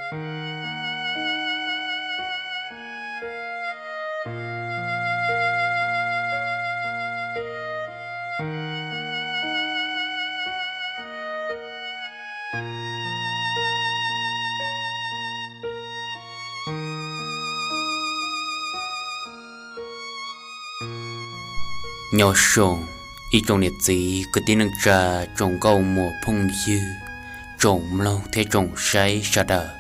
Nyob zoo ib tsoom niam txiv kwv tij neej tsa, tsoom nkauj muam phooj ywg, tsoom mloog thiab tsoom saib sawv daws.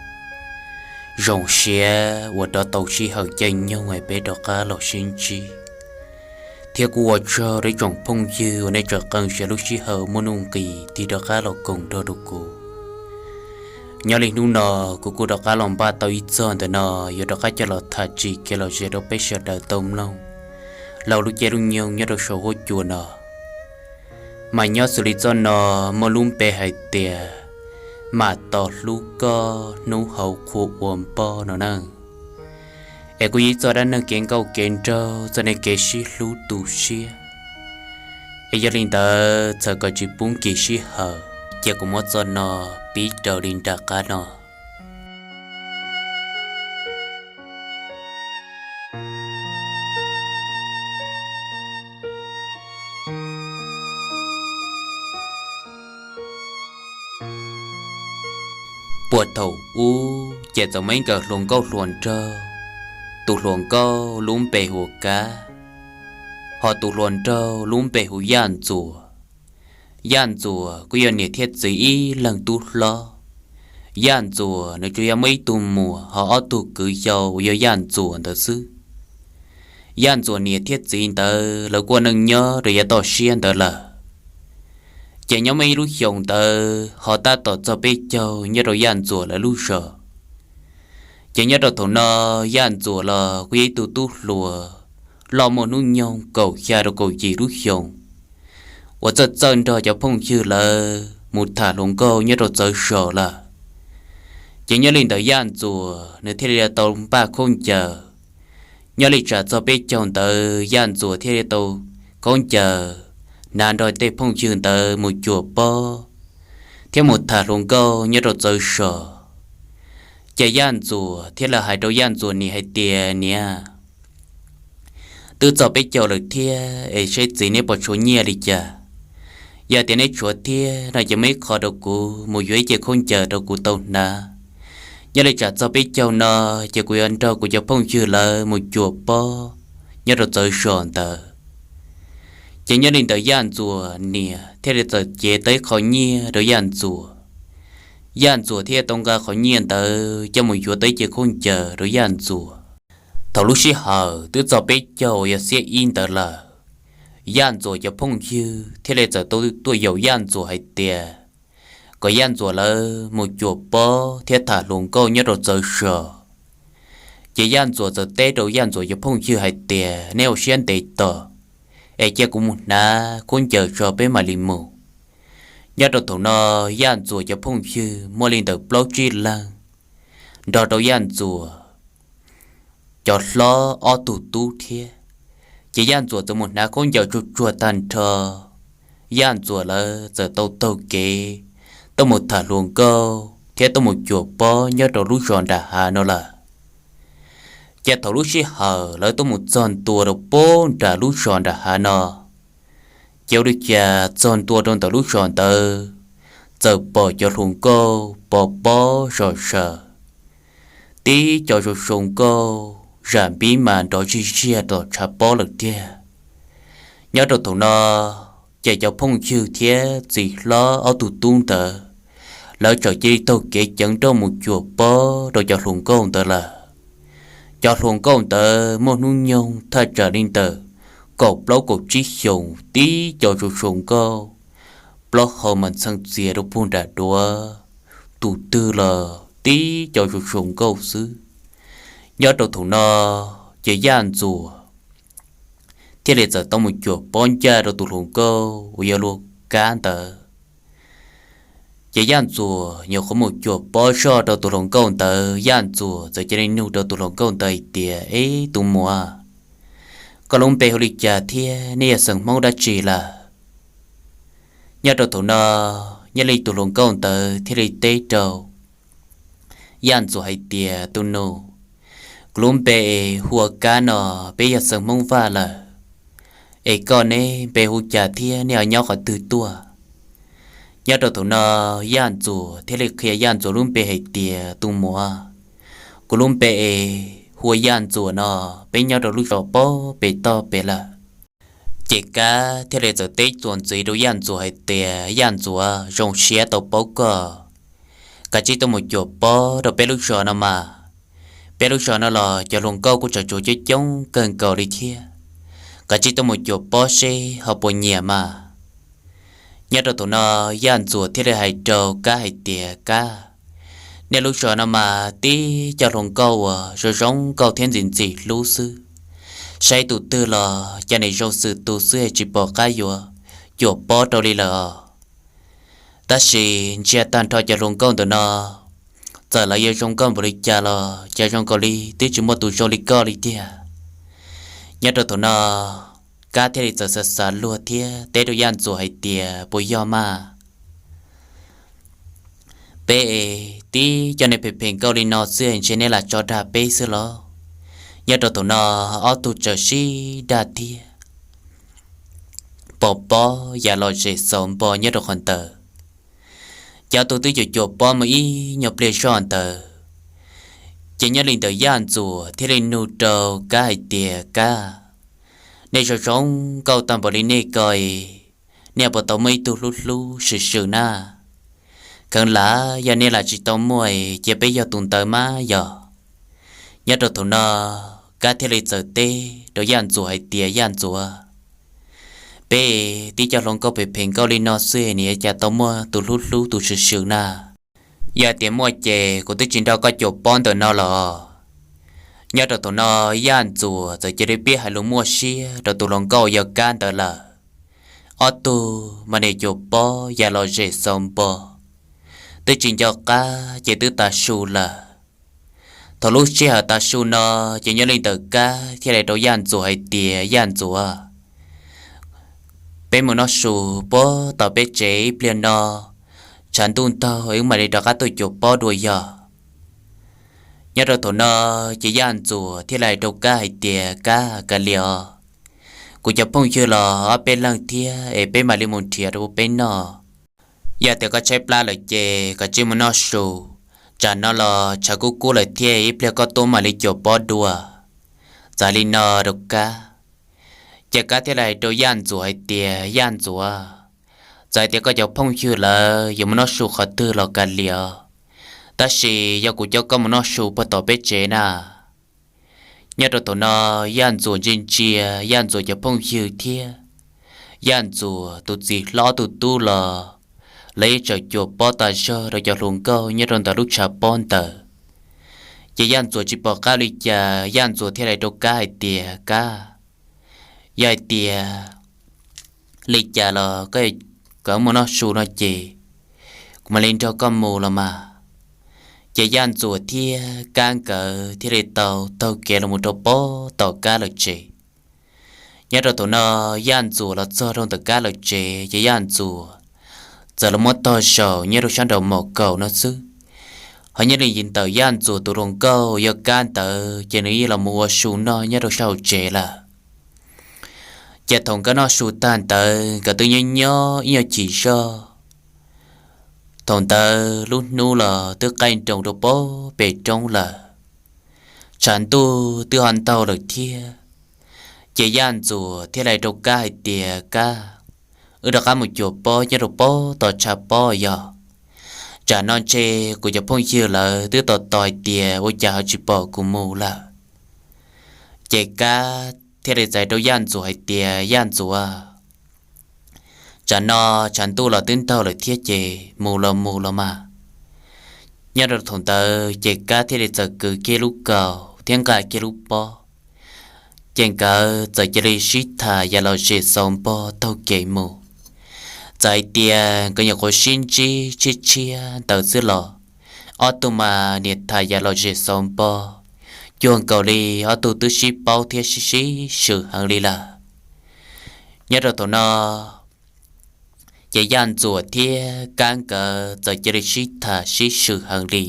Zoo siab uas rov tau sij hawm caij nyoog es peb rov qab los sib ntsib, thiab kuj ua tsaug rau ib tsoom phooj ywg uas nej tseem qee siab lub sij hawm muaj nuj nqis tig rov qab los koom nrog rau kuv. Nyob li hnub no, kuv kuj rov qab los npaj tau ib txog ntawm no, yuav rov qab coj los tham tsim kev lom zem rau peb sawv daws tau mloog laug lub caij lub nyoog nyob rau saum huab cua no. Mas nyob xws li txoj no muaj lub npe hais tias, mam tos hlub koj hnub hauv qhua ua npoj no na. Es kuj yog ib txoj dab neeg kev nkauj kev nraug, txoj neeg kev sib hlub tu siab. Es yog li ntawd txawm kom tsis pub nkim sij hawm, ces kuv muab txoj no pib raws li nram qab no. Puag thaum ub ces txawm muaj ib nkawm hluas nkauj hluas nraug, tus hluas nkauj lub npe hu ua Kab, hos tus hluas nraug lub npe hu Yaj Ntxuam. Yaj Ntxuam kuj yog niam thiab txiv ib leeg tub hlob. Yaj Ntxuam nws tsuas yog muaj ib tug muam hos ob tug kwv yau uas yog Yaj Ntxuam ntawd xwb. Yaj Ntxuam niam thiab txiv ntawd lawv kuj ua neej nyob rau yav toj siab ntawd lawm. Ces nyob muaj ib lub xyoos ntawd ho tab tom txog peb caug nyob rau Yaj Ntxuam lawv lub zos. Ces nyob rau thaum no, Yaj Ntxuam los kuj yog ib tug tub hluas loj muaj hnub nyoog kaum xya rau kaum yim lub xyoos, uas txawj txawj nrog cov phooj ywg lawv mus tham hluas nkauj nyob rau txawv zos lawm. Ces nyob li ntawd Yaj Ntxuam nws thiaj li tau npaj khaub ncaws. Nyob li tsam txog peb caug ntawd Yaj Ntxuam thiaj li tau khaub ncaws, hnav nrog tej phooj ywg ntawd mus cuam pob thiab mus tham hluas nkauj nyob rau txawv zos. Ces Yaj Ntxuam thiaj li hais rau Yaj Ntxuam niam hais tias, Niam, twb txog peb caug lawm thiab es seb txiv neb puas tshuav nyiaj li cas. Yog tias neb tshuav thiab no ces muab ib qho rau kuv mus yuav ib ce khaub ncaws rau kuv tau hnav. Nyob li tsam txog peb caug no ces kuv yuav nrog kuv cov phooj ywg lawv mus cuam pob nyob rau txawv zos ntawd. Ces nyob li ntawd Yaj Ntxuam niam thiaj li txawm cev tau ib qho nyiaj rau Yaj Ntxuam. Yaj Ntxuam thiaj tau nqa qhov nyiaj ntawd coj mus yuav tau ib ce khaub ncaws rau Yaj Ntxuam. Thaum lub sij hawm twb txog peb caug uas yog xiab ib ntawd lawm, Yaj Ntxuam cov phooj ywg thiaj li txawm tau tuaj yaum Yaj Ntxuam hais tias kom Yaj Ntxuam lawv mus cuam pob thiab tham hluas nkauj nyob rau txawv zos. Ces Yaj Ntxuam txawm teb rau Yaj Ntxuam cov phooj ywg hais tias, Neb ua siab ntev tos, es cia kuv mus hnav khaub ncaws tso peb mam li mus. Nyob rau thaum no, Yaj Ntxuam cov phooj ywg muaj li ntawm plaub tsib leeg, nrog rau Yaj Ntxuam cov hlob ob tug tub thiab. Ces Yaj Ntxuam txawm mus hnav khaub ncaws tsuag tsuag tag nrho, Yaj Ntxuam lawv txawm tau taug kev tuaj mus tham hluas nkauj thiab tuaj mus cuam pob nyob rau lub zos nram hav no lawm. Ces thaum lub sij hawm lawv tuaj mus txog ntua rau puag nram lub zos nram hav no, ces ua li cas txog ntua rau ntawm lub zos ntawd, txawm pom cov hluas nkauj pov pob zom zaws, tib co zoo zoo nkauj zam npib mas nrov zij ziag tom tshav pob lawm tiag. Nyob rau thaum no, ces cov phooj ywg thiab txiv hlob ob tug tub ntawd, lawv txawm cia li taug kev ceev nrooj mus cuam pob rau cov hluas nkauj ntawd lawm. Cov hluas nkauj ntawd muaj hnub nyoog thaj tsam li ntawm kaum plaub kaum tsib xyoos, tib co zoo zoo nkauj, plaub hau mas ntxhee txias rau puag nram duav, tus twg los tib co zoo zoo nkauj xwb. Nyob rau thaum no, ces Yaj Ntxuam thiaj li txawm tau mus cuam pob ncaj rau tus hluas nkauj uas yog Luag Kab ntawd. Ces Yaj Ntxuam nyuam qhuav mus cuam pob zoj rau tus hluas nkauj ntawd, Yaj Ntxuam txawm cia li nug rau tus hluas nkauj ntawd hais tias, Eb tus muam, koj lub npe hu li cas thiab nej yog xeem Hmoob dab tsi lawm? Nyob rau thaum no, nyob li tus hluas nkauj ntawd thiaj li teb rau Yaj Ntxuam hais tias, Tus nus, kuv lub npe es hu ua Kab no, peb yog xeem Hmoob Vaj lawm, es koj neb npe hu cas thiab nej ho nyob qhov twg tuaj? Nyob rau thaum no Yaj Ntxuam thiaj li qhia Yaj Ntxuam lub npe hais tias, Tus muam, kuv lub npe es hu ua Yaj Ntxuam no, peb nyob rau lub zos pem toj pem lawm. Ces Kab thiaj li txawm teb txuas ntxiv rau Yaj Ntxuam hais tias, Yaj Ntxuam, zoo siab tau paub koj, kav tsij tuaj mus cuam pob rau peb lub zos no mas. Peb lub zos no los cov hluas nkauj kuj tseem tshuav coob coob kawg nkaus li thiab. Kav tsij tuaj mus cuam pob seb ho puas nyiam mas. Nyob rau thaum no Yaj Ntxuam thiaj li hais rau Kab hais tias, Kab, nej lub zos no mas tib cov hluas nkauj uas zoo zoo nkauj thiab ntxim ntxim hlub xwb. Saib tus twg los cas nim zoo xwm tus xwb es tsis pom qab yuav cuam pob rau li lawm os. Tab sis ntsia tag nrho cov hluas nkauj ntawm no, txawm lawv yuav zoo nkauj npaum li cas los cas zoo nkaus li twb tsis muaj tus zoo li koj li tiag. Nyob rau thaum no Kab thiaj li txawm xav xav luag thiab teb rau Yaj Ntxuam hais tias, Puas yog mas? Peb es tib cov neeg phem phem nkauj li no xwb ntshe nej lam tso dag peb xwb los? Nyob rau thaum no ob tug txawm sib dag thiab pom pob ya lom zem xauv npo nyob rau qhov ntawd. Ces ob tug twb cuam cuam pob mus ib nyuag pliag zoj ntawd, ces nyob li ntawm Yaj Ntxuam thiaj li nug rau Kab hais tias, Kab, nej zoo zoo nkauj tag npaum li nej ko, nej puas tau muaj ib tug hlub hlub swm swm na? Kheev lam yog nej lam tsis tau muaj, cia peb yog tus ntawd mas yog. Nyob rau thaum no Kab thiaj li txawm teb rau Yaj Ntxuam hais tias, Yaj Ntxuam, peb tib cov hluas nkauj phem phem nkauj li no xwb nim cas tau muaj tus hlub hlub tus swm swm na? Yog tias muaj ces kuv twb tsis nrog koj cuam pob ntawm no los. Nyob rau thaum no Yaj Ntxuam txawm cia li pib hais lus muaj siab rau tus hluas nkauj yog Kab ntawd lawm. Ob tug mas nim cuam pob ya lom zem xauv npo, twb tsis nco qab ces twb tav su lawm. Thaum lub sij hawm tav su no, ces nyob li ntawm Kab thiaj li rau Yaj Ntxuam hais tias, Yaj Ntxuam, peb mus noj su puag tom peb tsev ib pliag no, tshav ntuj ntaug wb mam li rov qab tuaj cuam pob dua yog. Nyob rau thaum no, ces Yaj Ntxuam thiaj li hais rau Kab hais tias, Kab, kav liam os, kuv cov phooj ywg los ob peb leeg thiab es peb mam li mus nrhiav rau peb noj. Yog tias koj tshaib plab lawm ces koj cia li mus noj su, tsam no los tshav kub kub lawm thiab ib pliag koj tuaj mam li cuam pob dua. Txawm li no rau Kab, ces Kab thiaj li hais rau Yaj Ntxuam hais tias, Yaj Ntxuam, txawm tias koj cov phooj ywg lawv yuav mus noj su qhov twg los kav liam, tab sis yog kuv coj koj mus noj su puag tom peb tsev na. Nyob rau thaum no, Yaj Ntxuam ntsia ntsia Yaj Ntxuam cov phooj ywg thiab Yaj Ntxuam tus txiv hlob tus tub los, lawv yeej tseem cuam pob tas zog rau cov hluas nkauj nyob rau ntawm lub tshav pob ntawd. Ces Yaj Ntxuam tsis pom qab li cas, Yaj Ntxuam thiaj li hais rau Kab hais tias, Kab, yog hais tias li cas los koj kom mus noj su no ces kuv mam li nrog koj mus los mas. Ces Yaj Ntxuam thiab Kab nkawd thiaj li tau taug kev los mus rau puag tom Kab lawv tsev. Nyob rau thaum no, Yaj Ntxuam los txog rau ntawm Kab lawv tsev ces Yaj Ntxuam txawm los muab tog zaum nyob rau sab nraum mom kaum no xwb. Ho nyob li ntawm Yaj Ntxuam tus hluas nkauj yog Kab ntawd ces nws yeej los mus ua su noj nyob rau sab hauv tsev lawm. Ces thaum nkawd noj su tag ntawd nkawd twb nyob nyob ib nyuag chim zog. Thaum ntawd lub hnub los twb qaij nroos rau puag pem roob lawm, tshav ntuj twb ho ntaug lawm thiab. Ces Yaj Ntxuam thiaj li hais rau Kab hais tias, Kab, wb rov qab mus cuam pob nyob rau puag tom tshav pob yog, tsam no ntshe kuv cov phooj ywg lawv twb tos tos hais tias ua cas ho tsis pom kuv mus lawm. Ces Kab thiaj li txais rau Yaj Ntxuam hais tias, Yaj Ntxuam, tsam no tshav ntuj los twb ntaug lawm thiab ces mus los mus los mas. Nyob rau thaum ntawd ces Kab thiaj li txawm kwv kiag lub kaus thiab nqa kiag lub pob, ces nkawd txawm cia li sib tham yam lom zem xauv npog taug kev mus. Txawm hais tias nkawd nyuam qhuav sib ntsib tshiab tshiab ntawd xwb los ob tug mas niaj tham yam lom zem xauv npog cuag nkaus li ob tug twb sib paub thiab sib sib swm heev li lawm. Nyob rau thaum no, ces Yaj Ntxuam thiab Kab nkawd txawm cia li sib tham sib swm heev li.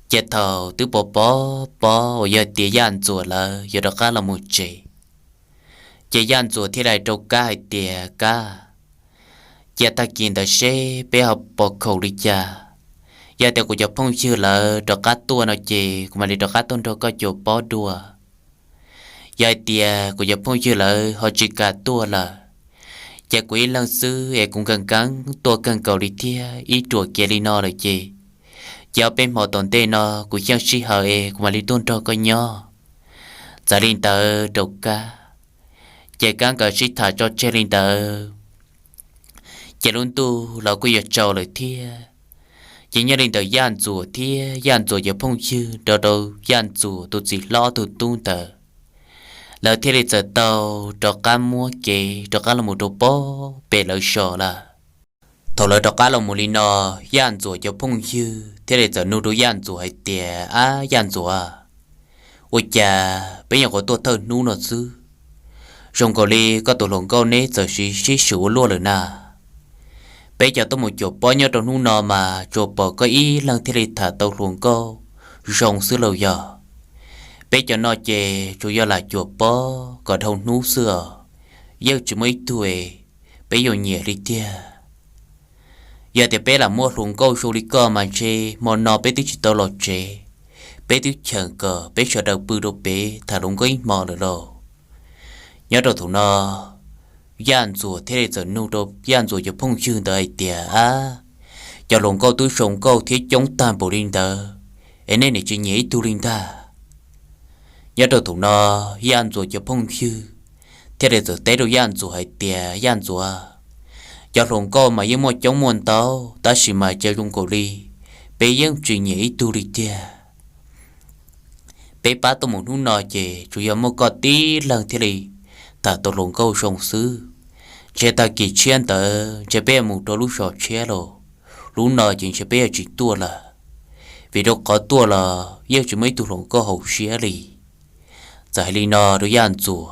Ces thaum twb pov pov pob uas yog tias Yaj Ntxuam lawv yuav rov qab los mus tsev, ces Yaj Ntxuam thiaj li hais rau Kab hais tias, Kab, cia tag kis ntawd seb peb ho pov khoom li cas. Yog tias kuv cov phooj ywg lawv rov qab tuaj no ces kuv mam li rov qab tuaj nrog koj cuam pob dua. Yog hais tias kuv cov phooj ywg lawv ho tsis kam tuaj lawm, ces kuv ib leeg xwb es kuv nkees nkees tuaj kawg nkaus li thiab, ib ruam kev li no lawm ces, ces ob peb hmo tom ntej no kuv xyeej sij hawm es kuv mam li tuaj nrog koj nyob. Txawm li ntawd rau Kab, ces Kab nkawd sib tham tso tseg li ntawd, ces lub ntuj los kuj yuav tsaus lawm thiab. Ces nyob li ntawd Yaj Ntxuam thiab Yaj Ntxuam cov phooj ywg nrog rau Yaj Ntxuam tus txiv hlob tus tub ntawd, lawv thiaj li txawm tau rov qab muab kev rov qab los mus rau pob pem lawv zos lawm. Thaum lawv rov qab los mus li no, Yaj Ntxuam cov phooj ywg thiaj li txawm nug rau Yaj Ntxuam hais tias, Ab Yaj Ntxuam, ua cas peb nyuam qhuav tuaj thawj hnub no xwb, zoo nkaus li koj tus hluas nkauj neb txawm sib sib swm ua luaj lawm na? Peb cov tuaj mus cuam pob nyob rau hnub no mas tsuas pom koj ib leeg thiaj li tham tau hluas nkauj zoo xwb lauj yog? Peb cov no ces tsuas yog lam cuam pob kom dhau hnub xwb os, yeej tsis muaj ib tug peb yuav nyiam li tiag. Yog tias peb lam muaj hluas nkauj zoo li koj mas ntshe hmo no peb twb tsis tau los tsev, peb twb cheem kom peb sawv daws pw rau pem tham hluas nkauj ib hmo lawm lauj. Nyob rau thaum no, Yaj Ntxuam thiaj li txawm nug rau Yaj Ntxuam cov phooj ywg ntawd hais tias, Ab, cov hluas nkauj twb zoo nkauj thiab coob tag npaum li ntawd, es nej nim tsis nyiam ib tug li ntag? Nyob rau thaum no, Yaj Ntxuam cov phooj ywg thiaj li txawm teb rau Yaj Ntxuam hais tias, Yaj Ntxuam, cov hluas nkauj mas yeej muaj coob muaj ntau, tab sis mas cas zoo nkaus li peb yeej tsis nyiam ib tug li tiag. Peb pab tuaj mus hnub no ces tsuas yog muaj koj tib leeg thiaj li tham tau hluas nkauj zoo xwb. Ntshe tag kis tshiab ntawd ntshe peb yuav mus rau lub zos tshiab lawm, lub no ces ntshe peb yuav tsis tuaj lawm, vim rau qhov tuaj los yeej tsis muaj ib tug hluas nkauj haum siab li. Txawm hais li no rau Yaj Ntxuam,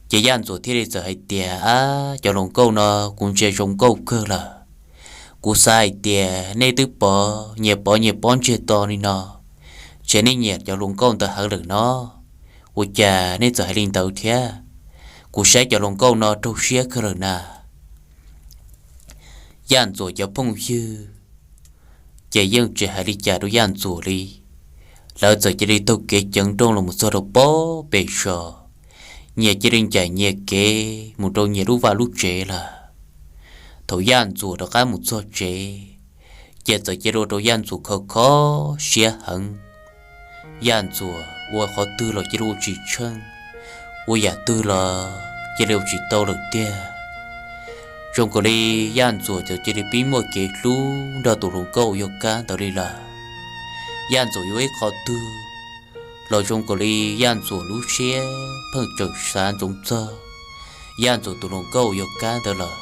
ces Yaj Ntxuam thiaj li txawm hais tias, Ab, cov hluas nkauj no kuv ntsia zoo nkauj kawg lawm. Kuv xav hais tias nej twb pov nyias pov nyias pob ntsiag to li no, ntshe nej nyiam cov hluas nkauj ntawd heev lawm no, ua cas nej txawm hais li ntawd thiab? Kuv saib cov hluas nkauj no raug siab kawg lawm na. Yaj Ntxuam cov phooj ywg ces yeej tsis hais li cas rau Yaj Ntxuam li. Lawv txawm cia li taug kev ceev nrooj los mus txog rau pob pem zos, nyias cia li ncaim nyias kev mus rau nyias lub vaj lub tsev lawm. Thaum Yaj Ntxuam rov qab mus txog tsev, ces txawm cia li ua rau Yaj Ntxuam kho kho siab heev. Yaj Ntxuam ua qhov twg los cia li ua tsis tsheej, ua yam twg los cia li ua tsis tau lawm tiag. Zoo nkaus li Yaj Ntxuam txawm cia li pib muaj kev hlub nrog tus hluas nkauj uas yog Kab ntawd li lawm. Yaj Ntxuam yuav ib qhov twg los zoo nkaus li Yaj Ntxuam lub siab pheej tseem xav ntxoov txog Yaj Ntxuam tus hluas nkauj uas yog Kab ntawd lawm.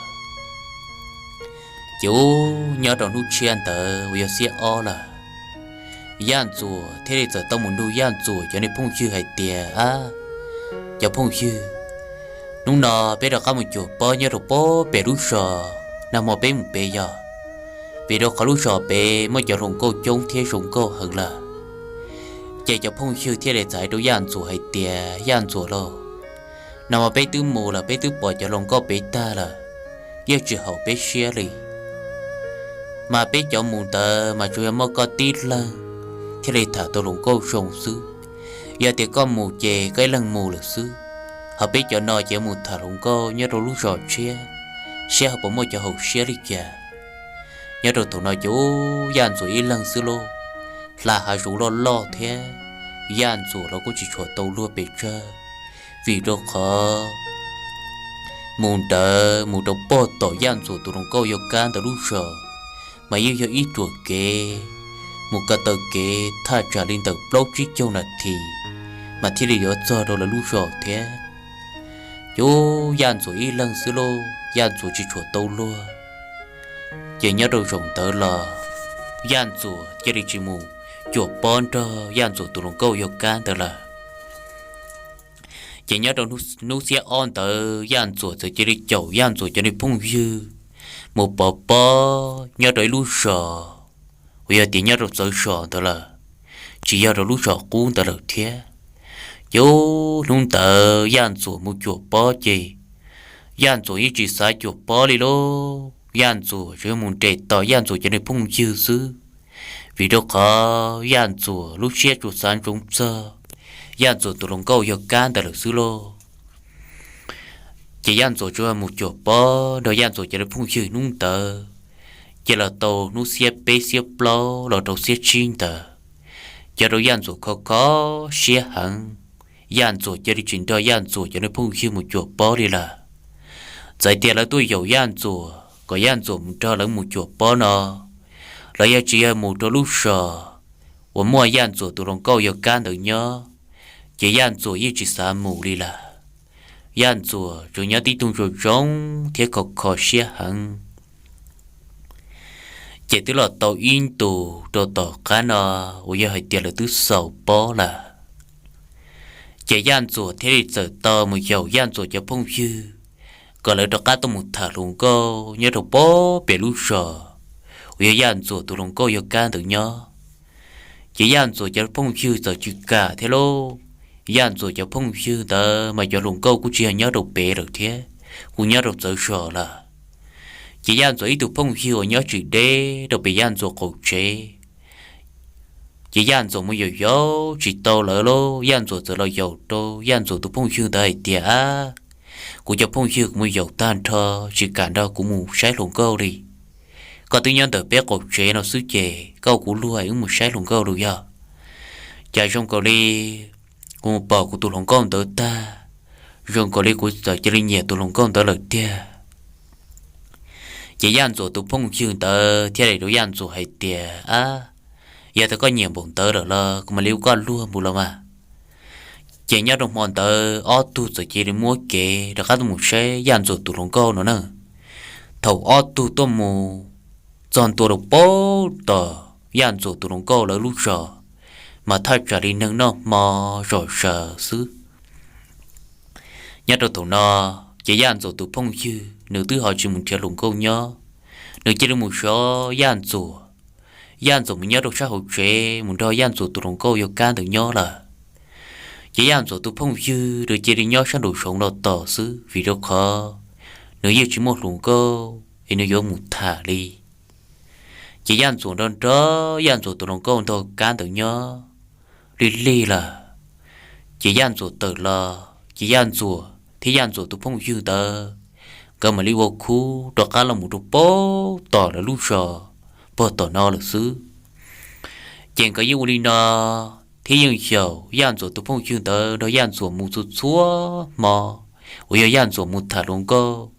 Ces ub nyob rau hnub tshiab ntawd uas yog xiab ob lawm, Yaj Ntxuam thiaj li txawm tau mus nug Yaj Ntxuam cov niag phooj ywg hais tias, Ab, cov phooj ywg, hnub no peb rov qab mus cuam pob nyob rau pob pem lub zos nag hmo peb mus pem yog? Vim rau qhov lub zos pem muaj cov hluas nkauj coob thiab zoo nkauj heev lawm. Ces cov phooj ywg thiaj li txawm hais rau Yaj Ntxuam hais tias, Yaj Ntxuam lauj, nag hmo peb twb mus lawm peb twb pom cov hluas nkauj pem tag lawm, yeej tsis haum peb siab li. Mas peb cov mus ntawd mas tsuas yog muaj koj tib leeg thiaj li tham tau hluas nkauj zoo xwb. Yog tias koj mus ces koj ib leeg mus lawm xwb, ho peb cov no ces mus tham hluas nkauj nyob rau lub zos tshiab, saib ho puas muaj cov haum siab li cas. Nyob rau thaum no ces ub Yaj Ntxuam ib leeg xwb lauj, hla hav zoov loj loj thiab, Yaj Ntxuam los kuj tsis tshua tau luag pes tsawg, vim rau qhov mus ntawd mus rau pog tom Yaj Ntxuam tus hluas nkauj yog Kab ntawd lub zos mas yeej yog ib ruam kev, mus ko taw kev thaj tsam li ntawm plaub tsib caug nas this mas thiaj li yuav txog rau lawv lub zos thiab. Ces ub Yaj Ntxuam ib leeg xwb lauj, Yaj Ntxuam tsis tshua tau luag. Ces nyob rau zaum ntawd los Yaj Ntxuam cia li tsis mus cuam pob nrog Yaj Ntxuam tus hluas nkauj yog Kab ntawd lawm. Ces nyob rau hnub xiab ob ntawd Yaj Ntxuam txawm cia li caum Yaj Ntxuam cov niag phooj ywg mus pov pob nyob rau ib lub zos uas yog tias nyob rau txawv zos ntawd lawm, tsis yog rau lub zos qub ntawd lawm thiab. Ces hnub ntawd Yaj Ntxuam mus cuam pob ces Yaj Ntxuam yeej tsis xav cuam pob li lauj. Yaj Ntxuam tsuas yog mus nres tos Yaj Ntxuam cov niag phooj ywg xwb, vim rau qhov Yaj Ntxuam lub siab tsuas xav ntsoov txog Yaj Ntxuam tus hluas nkauj yog kab ntawd lawm xwb lauj. Ces Yaj Ntxuam tsuas mus cuam pob nrog Yaj Ntxuam cov niag phooj ywg hnub ntawd, ces los tau hnub xiab peb xiab plaub los rau xiab tsib ntawd, ces rau Yaj Ntxuam kho kho siab heev. Yaj Ntxuam cia li tsis nrog Yaj Ntxuam cov niag phooj ywg mus cuam pob li lawm. Txawm tias lawv tuaj yaum Yaj Ntxuam kom Yaj Ntxuam mus nrog lawv mus cuam pob no, los yog tsis yog mus rau lub zos uas muaj Yaj Ntxuam tus hluas nkauj yog kab ntawd nyob, ces Yaj Ntxuam yeej tsis xav mus li lawm. Yaj Ntxuam tsuas nyob tib tug ntsoov ntsoov thiab kho kho siab heev. Ces twb los tau ib ntus rau tom qab no uas yog hais tias lawv twb xaus pob lawm, ces Yaj Ntxuam thiaj li txawm tau mus yaum Yaj Ntxuam cov phooj ywg kom lawv rov qab tuaj mus tham hluas nkauj nyob rau pob pem lub zos uas yog Yaj Ntxuam tus hluas nkauj yog kab ntawd nyob. Ces Yaj Ntxuam cov phooj ywg txawm tsis kam thiab lauj. Yaj Ntxuam cov phooj ywg ntawd mas cov hluas nkauj kuj tsis yog nyob rau pem lawm thiab, kuj nyob rau txawv zos lawm. Ces Yaj Ntxuam ib tug phooj ywg uas nyob tsis deb rau pem Yaj Ntxuam qaum tsev, ces Yaj Ntxuam mus yaum yaum tsis tau lawv lauj, Yaj Ntxuam txawm los yaum rau Yaj Ntxuam tus phooj ywg ntawd hais tias, Ab, kuv cov phooj ywg, kuv mus yaum tag nrho tsis kam nrog kuv mus saib hluas nkauj li. Koj twb nyob ntawm peb qaum tsev no xwb ces koj ua kuv luag es wb mus saib hluas nkauj los yog? Cas zoo nkaus li kuv mus pom kuv tus hluas nkauj ntawd tag, zoo nkaus li kuv txawm cia li nyiam tus hluas nkauj ntawd lawm tiag. Ces Yaj Ntxuam tus phooj ywg ntawd thiaj li rau Yaj Ntxuam hais tias, Ab, yog tias koj nyiam npaum ntawd lawm los kuv mam li ua koj luag mus los mas. Ces nyob rau hmo ntawd ob tug txawm cia li muab kev rov qab tuaj mus saib Yaj Ntxuam tus hluas nkauj no na. Thaum ob tug tuaj mus txog ntua rau pem tom Yaj Ntxuam tus hluas nkauj lawv lub zos, mas thaj tsam li neeg noj hmo zom zaws xwb. Nyob rau thaum no, ces Yaj Ntxuam tus phooj ywg nws twb ho tsis mus nrhiav hluas nkauj nyob, nws cia li mus zov Yaj Ntxuam. Yaj Ntxuam mus nyob rau sab hauv tsev mus nrog Yaj Ntxuam tus hluas nkauj yog kab ntawd nyob lawm. Ces Yaj Ntxuam tus phooj ywg nws cia li nyob sab nraum zoov los tos xwb, vim rau qhov nws yeej tsis muaj hluas nkauj es nws yuav mus tham li. Ces Yaj Ntxuam nrog nrog Yaj Ntxuam tus hluas nkauj nrog kab ntawd nyob lig lig lawm. Ces Yaj Ntxuam tawm los ces Yaj Ntxuam thiab Yaj Ntxuam tus phooj ywg ntawd, nkawd mam li ua khub rov qab los mus rau pem tom lawv lub zos pem tom no lawm xwb. Ces nkawd yeej ua li no thiab yeej xyaum Yaj Ntxuam tus phooj ywg ntawd nrog Yaj Ntxuam mus txhua txhua hmo uas yog Yaj Ntxuam mus tham hluas nkauj.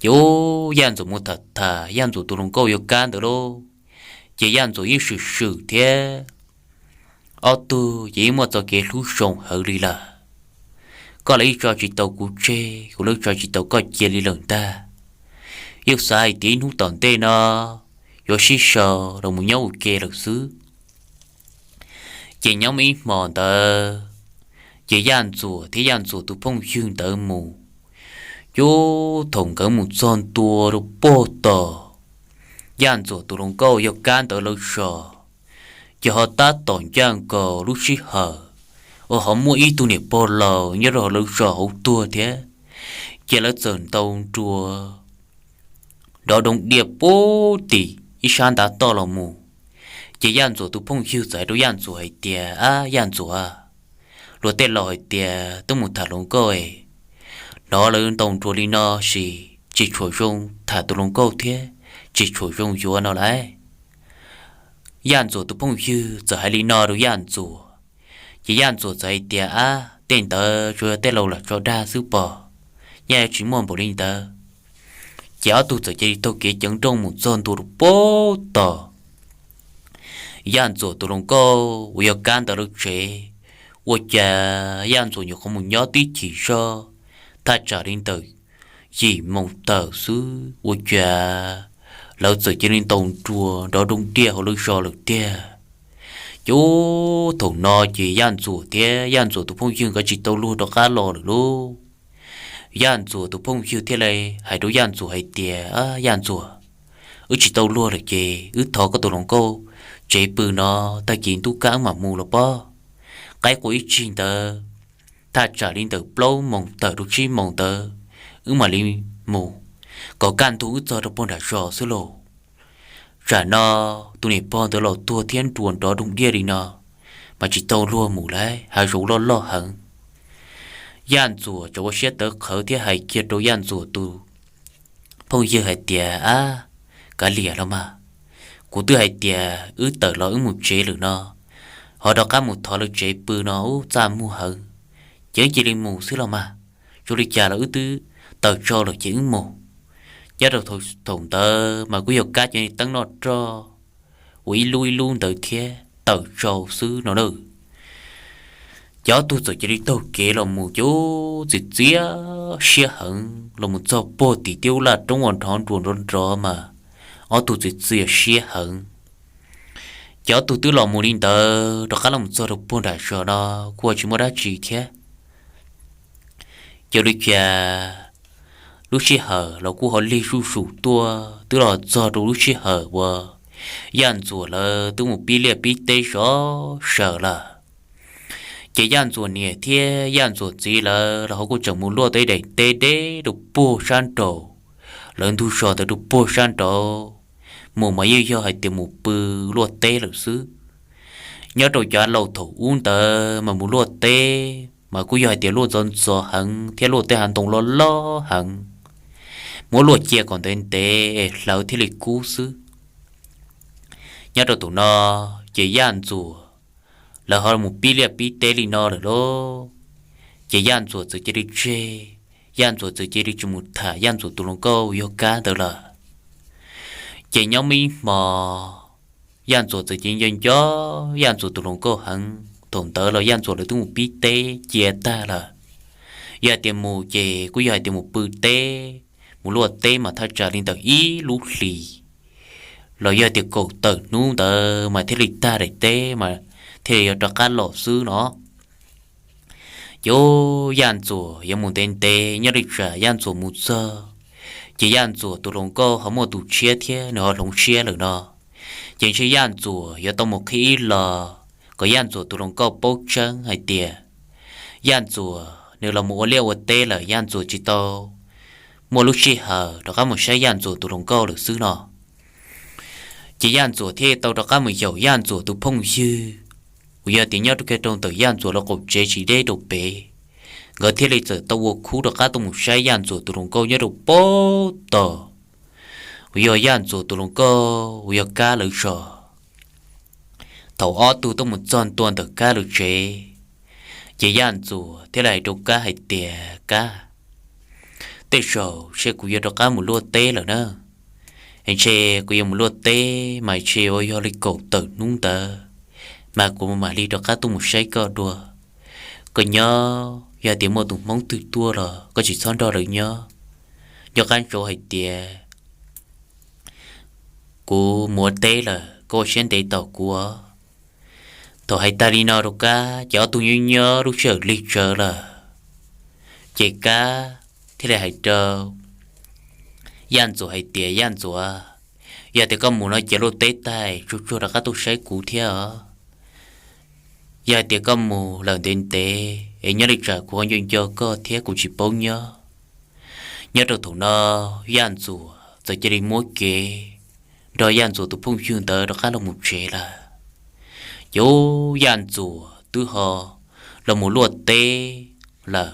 Ces ub, Yaj Ntxuam mus tham tham Yaj Ntxuam tus hluas nkauj yog kab ntawd lauj, ces Yaj Ntxuam yeej swm swm thiab ob tug ces yeej muaj txoj kev hlub zoo heev li lawm. Koj los yeej tso tsis tau kuv tseg, kuv los tso tsis tau koj cia li lawm ntag. Yeej xav hais tias ib hnub tom ntej no yuav sib sau los mus nyob ua ke lawm xwb. Ces nyob muaj ib hmo ntawd, ces Yaj Ntxuam thiab Yaj Ntxuam tus phooj ywg ntawd mus, ces thaum nkawd mus txog ntua rau pem tom Yaj Ntxuam tus hluas nkauj yog kab ntawd lawv zos, ces ho tab tom ncaj nkaus lub sij hawm uas ho muaj ib tug niam pog laus nyob rau hauv lawv zos hauv tuag thiab, ces lawv txawm ntaus nruas nrov doog diaj pub tim ib sab ntav toj los mus. Ces Yaj Ntxuam tus phooj ywg txawm hais rau Yaj Ntxuam hais tias, Ab Yaj Ntxuam, luag tej laus hais tias tub mus tham hluas nkauj es hnov lawv ntaus nruas li no ces tsis tshua zoo tham tus hluas nkauj thiab tsis tshua zoo yuav no lauj. Yaj Ntxuam tus phooj ywg txawm hais li no rau Yaj Ntxuam, ces Yaj Ntxuam txawm hais tias, Ab, tej ntawd tsuas yog tej laus lam tso dag xwb pob, nyaj yuav tsis muaj npaum li ntawd. Ces ob tug txawm cia li taug kev ceev nrooj mus txog ntua rau pem tom Yaj Ntxuam tus hluas nkauj uas yog kab ntawd lawv tsev. Ua cas Yaj Ntxuam nyuam qhuav mus nyob tib chim zog, thaj tsam li ntawm yim moos tawm xwb, ua cas lawv txawm cia li ntaus nruas nrov doog diaj hauv lawv zos lawm tiag. Ces ub, thaum no ces Yaj Ntxuam thiab Yaj Ntxuam tus phooj ywg nkawd tsis tau luag rov qab los lawm lauj. Yaj Ntxuam tus phooj ywg thiaj li hais rau Yaj Ntxuam hais tias, Yaj Ntxuam, wb tsis tau luag lawm ces wb thov koj tus hluas nkauj tsev pw no, tag kis ntuj kab wb mam mus los pob. Qaib qua ib tsig ntawd, thaj tsam li ntawm plaub moos tawm rau tsib moos ntawd wb mam li mus, kom kaj ntug wb txog rau puag nram zos xwb lauj. Tsam no tus niam pog ntawd los tuag thiab nruas nrov doog diaj li no, mas tsis tau luag mus lawm, hav zoov loj loj heev. Yaj Ntxuam tseem ua siab tawv qhawv thiab hais kiag rau Yaj Ntxuam tus phooj ywg hais tias, Ab, kav liam los mas, kuv twb hais tias wb tawm los wb mus tsev lawm no, ho rov qab mus thov lawv tsev pw no ub txaj muag heev, ces wb cia li mus xwb los mas, zoo li cas los wb twb tawm tsau lawm ces wb mus. Nyob rau thaum ntawd mas kuj yog kab cov teeb noj roj uas ib lub ib lub ntawd thiab tawm tsau xwb no na. Ces ob tug txawm cia li taug kev los mus ces txiv txiav siab heev los mus txog puag tim tib ub laj roob uas nrov nruas nrov nrov mas ob tug txiav txiav siab heev. Ces ob tug twb los mus li ntawd rov qab los mus txog rau puag nram zos no kuj tsis muaj dab tsi thiab. Ces li cas lub sij hawm los kuj ho lig zuj zus tuaj twb los txog rau lub sij hawm uas Yaj Ntxuam lawv twb mus pib liaj pib teb zov sawm lawm. Ces Yaj Ntxuam niam thiab Yaj Ntxuam txiv lawv los ho kuj tseem mus luaj teb daim teb deb rau puag sab nraum lawv ntug zos ntawd rau puag sab nraud. Mus mas yeej yog hais tias mus pw luaj teb lawm xwb. Nyob rau cov laus thaum ub ntawd mas mus luaj teb mas kuj yog hais tias luaj ntxov ntxov heev thiab luaj tej hav ntoo loj loj heev, muab luaj cia kom ntev ntev es hlawv thiaj li kub xwb. Nyob rau thaum no ces Yaj Ntxuam lawv ho mus pib liaj pib teb li no lawm lauj. Ces Yaj Ntxuam txawm cia li tseg, Yaj Ntxuam txawm cia li tsis mus tham Yaj Ntxuam tus hluas nkauj yog Kab ntawd lawm. Ces nyob muaj ib hmo Yaj Ntxuam txawm cia li nco nco Yaj Ntxuam tus hluas nkauj heev. Thaum ntawd los Yaj Ntxuam lawv twb mus pib teb cia tag lawm. Yog hais tias mus ces kuj yog hais tias mus pw teb, mus luaj teb mas thaj tsam li ntawm ib lub hlis los yog hais tias kaum tawm hnub ntawd mas thiaj li tag daim teb mas thiaj li yuav rov qab los xwb no. Ces Yaj Ntxuam yuav mus ntev ntev nyob li tsam Yaj Ntxuam mus txog, ces Yaj Ntxuam tus hluas nkauj ho muaj tus tshiab thiab nws ho hloov siab lawm no. Ces ntshe Yaj Ntxuam yuav tau mus qhia ib los kom Yaj Ntxuam tus hluas nkauj paub tseeb hais tias Yaj Ntxuam nws los mus ua liaj ua teb lawm, Yaj Ntxuam tsis tau muaj lub sij hawm rov qab mus saib Yaj Ntxuam tus hluas nkauj lawm xwb no. Ces Yaj Ntxuam thiaj tau rov qab mus yaum Yaj Ntxuam tus phooj ywg uas yog tias nyob rau kiag rau ntawm Yaj Ntxuam lawv qaum tsev tsis deb rau pem. Nkawd thiaj li txawm tau ua khub rov qab tuaj mus saib Yaj Ntxuam tus hluas nkauj nyob rau pem tod uas yog Yaj Ntxuam tus hluas nkauj uas yog Kab lawv zos. Thaum ob tug tuaj mus txog ntua ntawm Kab lawv tsev, ces Yaj Ntxuam thiaj li hais rau Kab hais tias, Kab, tej zaum ntshe kuv yuav rov qab mus luaj teb lawm na. Ntshe kuv yuav mus luaj teb mas ntshe yuav yog li kaum tawm hnub ntawd mas kuv mam li rov qab tuaj mus saib koj dua. Koj nyob, yog tias muaj tus Hmoob twg tuaj los koj tsis txhob nrog lawv nyob. Nco qab ntsoov hais tias kuv mus ua teb lawm, koj ua siab ntev tos kuv. Thaum hais tag li no rau Kab ces ob tug nyob nyob lub sij hawm lig tsawv lawm. Ces Kab thiaj li hais rau Yaj Ntxuam hais tias, Yaj Ntxuam, yog tias koj mus no cia luaj teb tag tsuag tsuag rov qab tuaj saib kuv thiab os. Yog hais tias koj mus lawm ntev ntev es nyob li tsam kuv ho nco nco koj thiab kuv tsis paub nyob. Nyob rau thaum no Yaj Ntxuam txawm cia li muab kev nrog Yaj Ntxuam tus phooj ywg ntawd rov qab los mus tsev lawm. Ces Yaj Ntxuam twb ho los mus luaj teb lawm.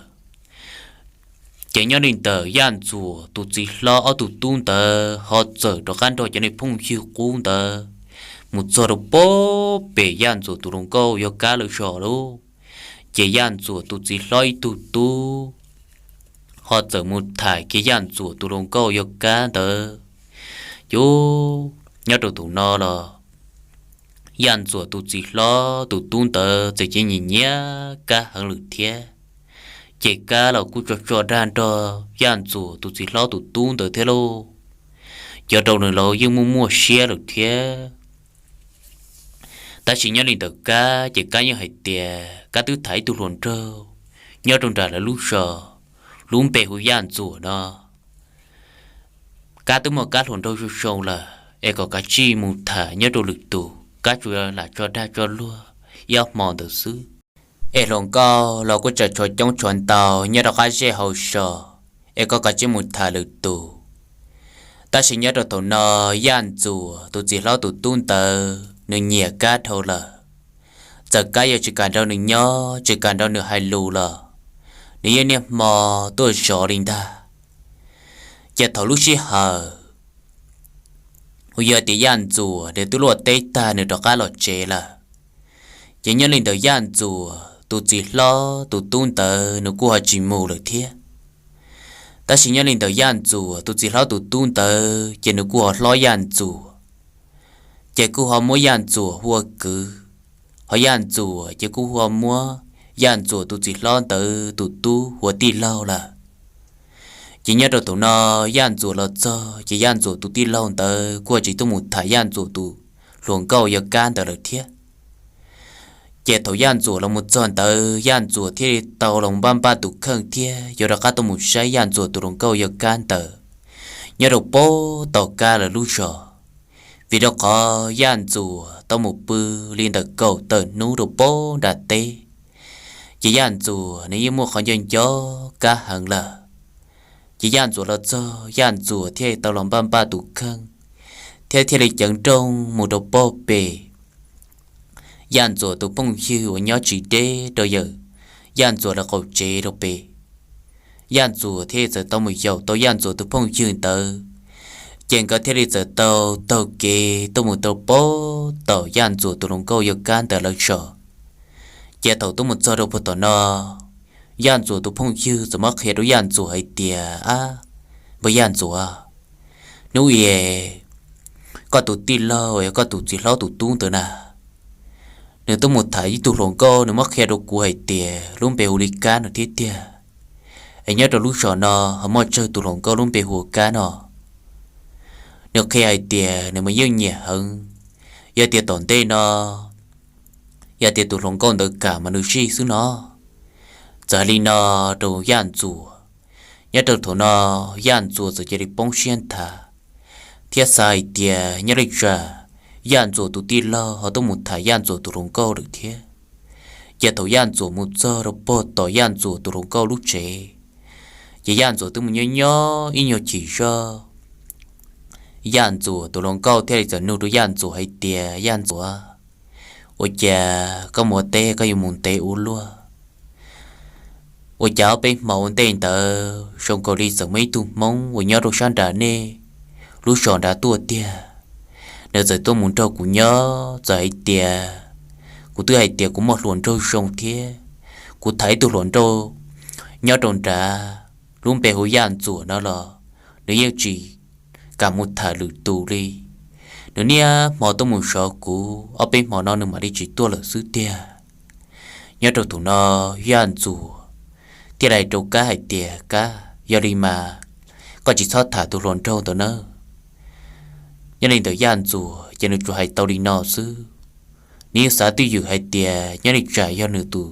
Ces nyob li ntawm Yaj Ntxuam tus txiv hlob ob tug tub ntawd ho txawm rov qab nrog cov niag phooj ywg qub ntawd mus txog rau pem Yaj Ntxuam tus hluas nkauj yog Kab lawv zos lauj. Ces Yaj Ntxuam tus txiv hlob ib tug tub ho txawm mus tham kiag Yaj Ntxuam tus hluas nkauj yog Kab ntawd. Ces nyob rau thaum no los Yaj Ntxuam tus txiv hlob tus tub ntawd txawm cia li nyiam nyiam Kab heev lawm thiab. Ces Kab los kuj tso tso dag nrog Yaj Ntxuam tus txiv hlob tus tub ntawd thiab lauj. Cov rau nws los yeej muaj muaj siab lawm thiab. Tab sis nyob li ntawm Kab ces Kab yeej hais tias Kab twb tham ib tug hluas nraug nyob rau nram lawv lub zos, lub npe hu Yaj Ntxuam no. Kab twb muaj Kab hluas nraug zoo zoo lawm, es kom kav tsij mus tham nyob rau lwm tus, kab tsuas lam tso dag tso luag ib ob hmo ntawd xwb. Es hluas nkauj los kuj tseem tshuav coob tshuav ntau nyob rau qab zej hauv zos, es koj kav tsij mus tham lwm tus. Tab sis nyob rau thaum no, Yaj Ntxuam tus txiv hlob tus tub ntawd nws nyiam Kab dhau lawm. Txawm Kab yuav tsis kam nrog nws nyob, tsis kam nrog nws hais lus los nws yeej niaj hmo tuaj zov li ntag. Ces thaum lub sij hawm uas yog tias Yaj Ntxuam nws twb luaj teb tag nws rov qab los tsev lawm, ces nyob li ntawm Yaj Ntxuam tus txiv hlob tus tub ntawd nws kuj ho tsis mus lawm thiab. Tab sis nyob li ntawm Yaj Ntxuam tus txiv hlob tus tub ntawd ces nws kuj ho hlob Yaj Ntxuam, ces kuj ho muab Yaj Ntxuam hu ua kwv, ho Yaj Ntxuam ces kuj ho muab Yaj Ntxuam tus txiv hlob ntawd tus tub hu ua tij laug lawm. Ces nyob rau thaum no, Yaj Ntxuam los txog ces Yaj Ntxuam tus tij laug ntawd kuj ho tsis tuaj mus tham Yaj Ntxuam tus hluas nkauj yawg Kab ntawd lawm thiab. Ces thaum Yaj Ntxuam los mus txog ntawd, Yaj Ntxuam thiaj li tau los npaj npaj tus kheej thiab yuav rov qab tuaj mus saib Yaj Ntxuam tus hluas nkauj yawg Kab ntawd nyob rau pem tom Kab lawv lub zos. Vim rau qhov Yaj Ntxuam tau mus pw li ntawm kaum tawm hnub rau pem nram teb, ces Yaj Ntxuam nws yeej muaj qhov nco nco Kab heev lawm. Ces Yaj Ntxuam los txog, Yaj Ntxuam thiaj tau los npaj npaj tus kheej thiab thiaj li ceev nrooj mus rau pem Yaj Ntxuam tus phooj ywg uas nyob tsis deb rau yawm Yaj Ntxuam lawv qaum tsev rau pem. Yaj Ntxuam thiaj txawm tau mus yaum tau Yaj Ntxuam tus phooj ywg ntawd, ces nkawd thiaj li txawm tau taug kev tuaj mus rau pem tom Yaj Ntxuam tus hluas nkauj yawg Kab ntawd lawv zos. Ces thaum tuaj mus txog rau pem tom no, Yaj Ntxuam tus phooj ywg txawm muab qhia rau Yaj Ntxuam hais tias, Ab, npawg Yaj Ntxuam, hnub i koj tus tij laug, koj tus txiv hlob tus tub ntawd na, nws tuaj mus tham ib tug hluas nkauj, nws muab qhia rau kuv hais tias lub npe hu li Kab no thiab tiag. Es nyob rau lub zos no ho muaj tsawg tus hluas nkauj lub npe hu ua Kab no. Nws qhia hais tias nws mas yeej nyiam heev, yog tias tom ntej no yog tias tus hluas nkauj ntawd kam mas nws zij xwb no. Txawm li no rau Yaj Ntxuam, nyob rau thaum no Yaj Ntxuam txawm cia li poob siab nthav thiab xav hais tias nyob li tsam Yaj Ntxuam tus tij laug ho tuaj mus tham Yaj Ntxuam tus hluas nkauj lawm thiab. Ces thaum Yaj Ntxuam mus txog rau pem tom Yaj Ntxuam tus hluas nkauj lub tsev, ces Yaj Ntxuam twb mus nyob nyob ib nyuag chim zog, Yaj Ntxuam tus hluas nkauj thiaj li txawm nug rau Yaj Ntxuam hais tias, Yaj Ntxuam, ua cas koj mus ua teb koj yuav mus ntev ua luaj? Ua cas ob peb hmo ua ntej ntawd zoo nkaus li txawm muaj ib tug Hmoob uas nyob rau sab nram nej lub zos nrad tuaj tiag. Nws txawm tuaj mus nrog kuv nyob, txawm hais tias kuv twb hais tias kuv muaj hluas nraug zoo thiab, kuv tham ib tug hluas nraug nyob rau nrad, lub npe hu Yaj Ntxuam no los nws yeej tsis kam mus tham lwm tus li. Nws niaj hmo tuaj mus zov kuv, ob peb hmo no nws mam li tsis tuaj lawm xwb tiag. Nyob rau thaum no Yaj Ntxuam thiaj li hais rau Kab hais tias, Kab, yog li mas koj tsis txhob tham tus hluas nraug ntawd nawb. Nyob li ntawm Yaj Ntxuam ces nws tsuas hais tau li no xwb. Nws yeej xav twj ywm hais tias nyob li tsam yog nws tus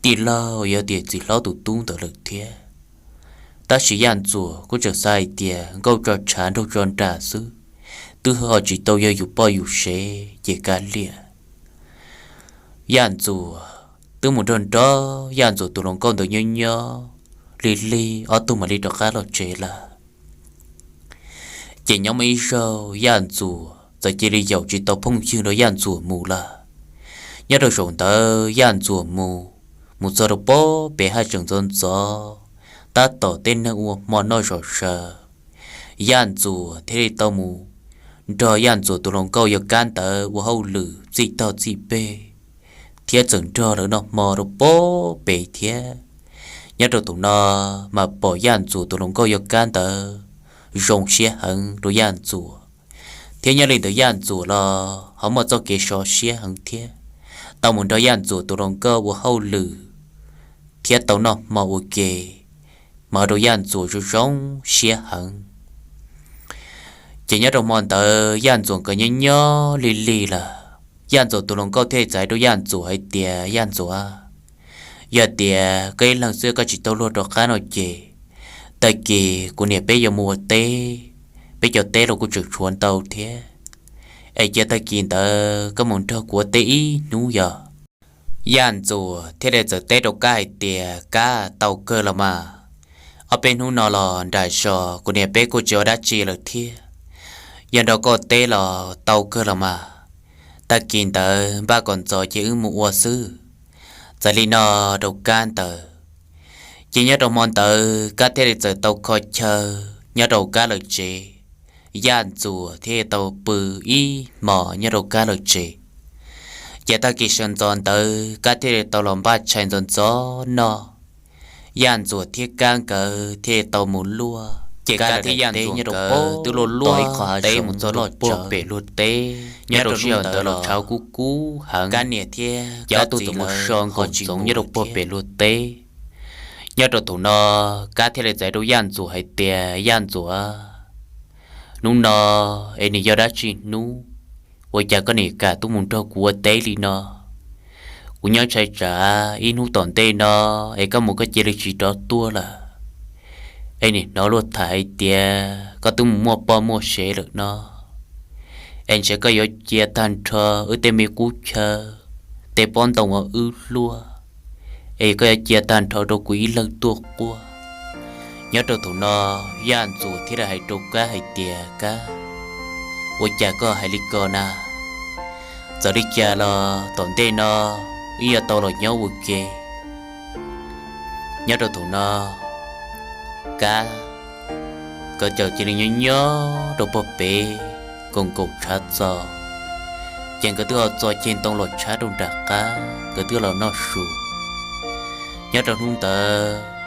tij laug, yog tias txiv hlob tus tub ntawd lawm thiab. Tab sis Yaj Ntxuam kuj tseem xav hais tias nkauj tso tshav nraug tso nram xwb, twb ho tsis tau yog yus poj yus sev ces kav liam. Yaj Ntxuam twb mus nrog nrog Yaj Ntxuam tus hluas nkauj ntawd nyob nyob lig lig ob tug mam li rov qab los tsev lawm. Ces nyob muaj ib zaug Yaj Ntxuam txawm cia li yaum tsis tau phooj ywg nrog Yaj Ntxuam mus lawm. Nyob rau zaum ntawd Yaj Ntxuam mus, mus txog rau pem haj tseem ntxov ntxov, tab tom tej neeg ua hmo noj zom zaws, Yaj Ntxuam thiaj li tau mus nrog Yaj Ntxuam tus hluas nkauj yawg Kab ntawd ua hauj lwm txij tog txij peg, thiab txawm nrog lawv noj hmo rau pem thiab. Nyob rau thaum no mas pom Yaj Ntxuam tus hluas nkauj yawg Kab ntawd zoo siab heev rau Yaj Ntxuam, thiab nyob li ntawd Yaj Ntxuam los ho muaj txoj kev so siab heev thiab, tau mus nrog Yaj Ntxuam tus hluas nkauj ua hauj lwm thiab tau noj hmo ua ke, mas ua rau Yaj Ntxuam zoo zoo siab heev. Ces nyob rau hmo ntawd Yaj Ntxuam nkawd nyob nyob lig lig lawm, Yaj Ntxuam tus hluas nkauj thiaj li txais rau Yaj Ntxuam hais tias, Yaj Ntxuam, yog tias koj ib leeg xwb koj tsis tau luag rov qab no ces tag kis kuv niam peb yuav mus ua teb, peb cov teb los kuj tseem tshuav ntau thiab. Es cia tag kis ntawd koj mus nrog kuv ua teb ib hnub yog. Yaj Ntxuam thiaj li txawm teb rau Kab hais tias, Kab, tau kawg los mas. Ob peb hnub no los nram zos kuv niam peb kuj tsis ua dab tsi lawm thiab. Yog nrog koj teb los tau kawg los mas. Tag kis ntawd npaj kom ntxov ces wb mus ua xwb. Txawm li no rau Kab ntawd, ces nyob rau hmo ntawd Kab thiaj li txawm tau kho chaw nyob rau Kab lawv tsev. Yaj Ntxuam thiaj tau pw ib hmos nyob rau Kab lawv tsev. Ces tag kis sawv ntxov ntawd Kab thiaj li tau los npaj tshais ntxov ntxov noj. Yaj Ntxuam thiab Kab nkawd thiaj li tau mus luaj. Ces Kab thiab Yaj Ntxuam nkawd twb luaj luaj teb mus txog rau puag pem luag teb. Nyob rau sij hawm ntawd los tshav kub kub heev, Kab niam thiab Kab txiv mus so nkaus ntxoov nyob rau puag pem luag teb. Nyob rau thaum no, Kab thiaj li txais rau Yaj Ntxuam hais tias, Yaj Ntxuam, hnub no es nws yog dab tsi hnub, ua cas koj niam kam tuaj mus nrog kuv ua teb li no? Kuv nyob ntshai tsam ib hnub tom ntej no es koj mus koj cia li tsis rov tuaj lawm, es nim hnov luag tham hais tias koj twb mus muaj poj muaj sev lawm no, es ntshe koj yuav cia tag nrho wb tej me qub chaw, tej pob ntoo uas wb luaj, es koj yuav cia tag nrho rau kuv ib leeg tuaj quaj. Nyob rau thaum no, Yaj Ntxuam thiaj li hais rau Kab hais tias, Kab, ua cas koj hais li ko na? Txawm li cas los tom ntej no wb yuav tau los nyob ua ke. Nyob rau thaum no, Kab, nkawd txawm cia li nyob nyob rau puag pem, koom nkaus tshav txaus, ces nkawd twb ho txo ceg ntoo los tshab rau nram qab, nkawd twb los noj su. Nyob rau hnub ntawd,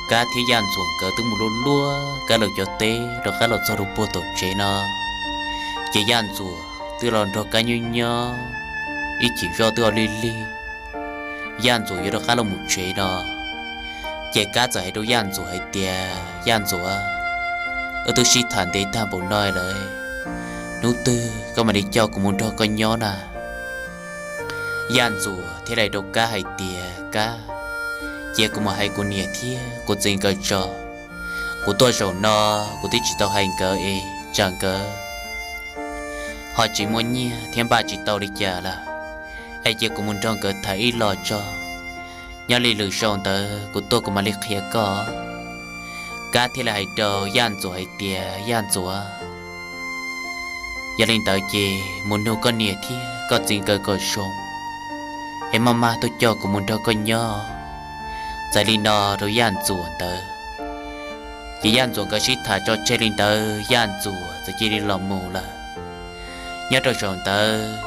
Kab thiab Yaj Ntxuam nkawd twb mus luaj luaj Kab lawv cov teb rov qab los txog rau puag tom tsev no, ces Yaj Ntxuam twb los nrog Kab nyob nyob ib chim zoj twb ho lig lig, Yaj Ntxuam yuav rov qab los mus tsev no, ces Kab txawm hais rau Yaj Ntxuam hais tias, Yaj Ntxuam, wb twb sib tham ntev tag npaum no lawm, hnub twg koj mam li coj kuv mus nrog koj nyob na? Yaj Ntxuam thiaj li hais rau Kab hais tias, Kab, cia kuv mus hais kuv niam thiab kuv txiv nkawd tso. Kuv tuaj zaum no kuv twb tsis tau hais nkawd es tsam nkawd ho tsis muaj nyiaj thiab npaj tsis tau li cas lawm, es cia kuv mus nrog nkawd tham ib los tso. Nyob li lwm zaus ntawd kuv tuaj kuv mam li qhia koj. Kab thiaj li hais rau Yaj Ntxuam hais tias, Yaj Ntxuam, yog li ntawd ces mus nug koj niam thiab koj txiv nkawd kom zoo, es maj maj tuaj coj kuv mus nrog koj nyob. Txawm li no rau Yaj Ntxuam ntawd, ces Yaj Ntxuam nkawd sib tham tso tseg li ntawd, Yaj Ntxuam txawm cia li los mus lawm. Nyob rau zaum ntawd,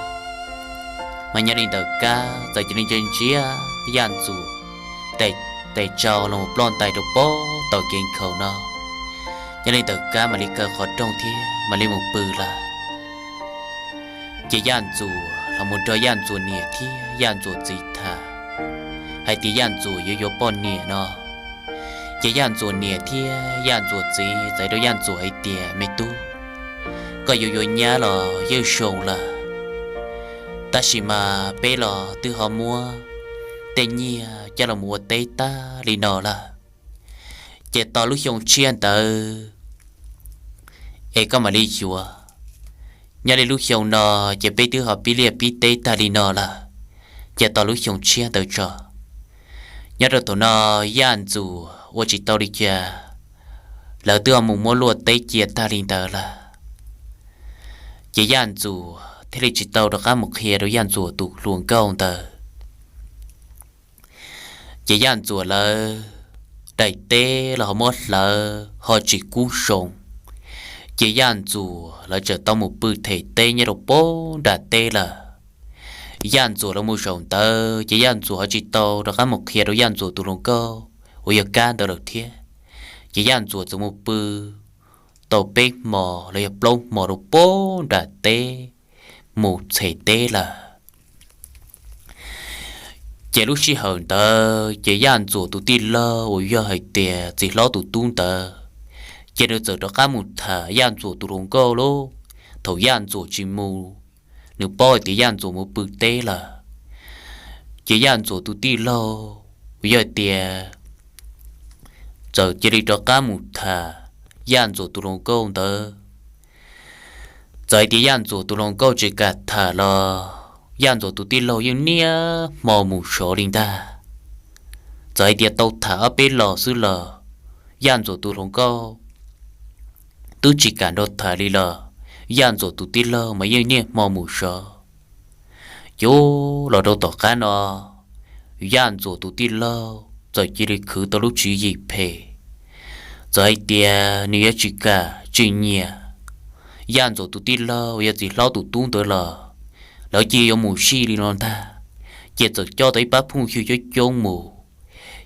mas nyob li ntawd Kab txawm cia li ntsia ntsia Yaj Ntxuam tes, tes tsau los mus ploj ntais rau pob tau kev nkhaus no. Nyob li ntawd Kab mam li kaw qhov rooj thiab mam li mus pw lawm. Ces Yaj Ntxuam los mus nrog Yaj Ntxuam niam thiab Yaj Ntxuam txiv tham hais tias Yaj Ntxuam yuav yuav poj niam no. Ces Yaj Ntxuam niam thiab Yaj Ntxuam txiv txawm rau Yaj Ntxuam hais tias, Me tub, koj yuav yuav nyab los yeej zoo lawm, tab sis mas peb los twb ho muab tej nyiaj coj los mus ua teb tag li no lawm. Ces tos lub xyoo tshiab ntawd es koj mam li yuav. Nyob li lub xyoo no ces peb twb ho pib liaj pib teb tag li no lawm, ces tos lub xyoo tshiab ntawd tso. Nyob rau thaum no Yaj Ntxuam ua tsis tau li cas, lawv twb ho mus muab luaj teb cia tag li ntawd lawm. Ces Yaj Ntxuam thiaj li tsis tau rov qab mus qhia rau Yaj Ntxuam tus hluas nkauj ntawd. Ces Yaj Ntxuam lawv daim teb los ho muab hlawv ho tsis kub zoo, ces Yaj Ntxuam lawv txawm tau mus pw them teb nyob rau pob nram teb lawm. Yaj Ntxuam lawv mus zaum ntawd ces Yaj Ntxuam ho tsis tau rov qab mus qhia rau Yaj Ntxuam tus hluas nkauj uas yog Kab ntawd lawm thiab. Ces Yaj Ntxuam txawm mus pw tau peb hmos los yog plaub hmos rau pob nram teb mus them teb lawm. Ces lub sij hawm ntawd ces Yaj Ntxuam tus tij laug uas yog hais tias txiv hlob tus tub ntawd, ces nws txawm rov qab mus tham Yaj Ntxuam tus hluas nkauj lauj. Thaum Yaj Ntxuam tsis mus, nws paub hais tias Yaj Ntxuam mus pw teb lawm, ces Yaj Ntxuam tus tij laug uas yog hais tias txawm cia li rov qab mus tham Yaj Ntxuam tus hluas nkauj ntawd. Txawm hais tias Yaj Ntxuam tus hluas nkauj tsis kam tham los Yaj Ntxuam tus tij laug yeej niaj hmo mus sov li ntag. Txawm hais tias tau tham ob peb los xwb los Yaj Ntxuam tus hluas nkauj twb tsis kam nrog tham li los Yaj Ntxuam tus tij laug mas yeej niaj hmo mus sov. Ces los rau tom qab no, Yaj Ntxuam tus tij laug txawm cia li khwv tau lub tswv yim phem. Txawm hais tias nws yuav tsis kam tsis nyiam Yaj Ntxuam tus tij laug yog txiv hlob tus tub ntawd los lawv cia yuav mus zij li no ntag. Ces txawm coj tau ib pab phooj ywg coob coob mus.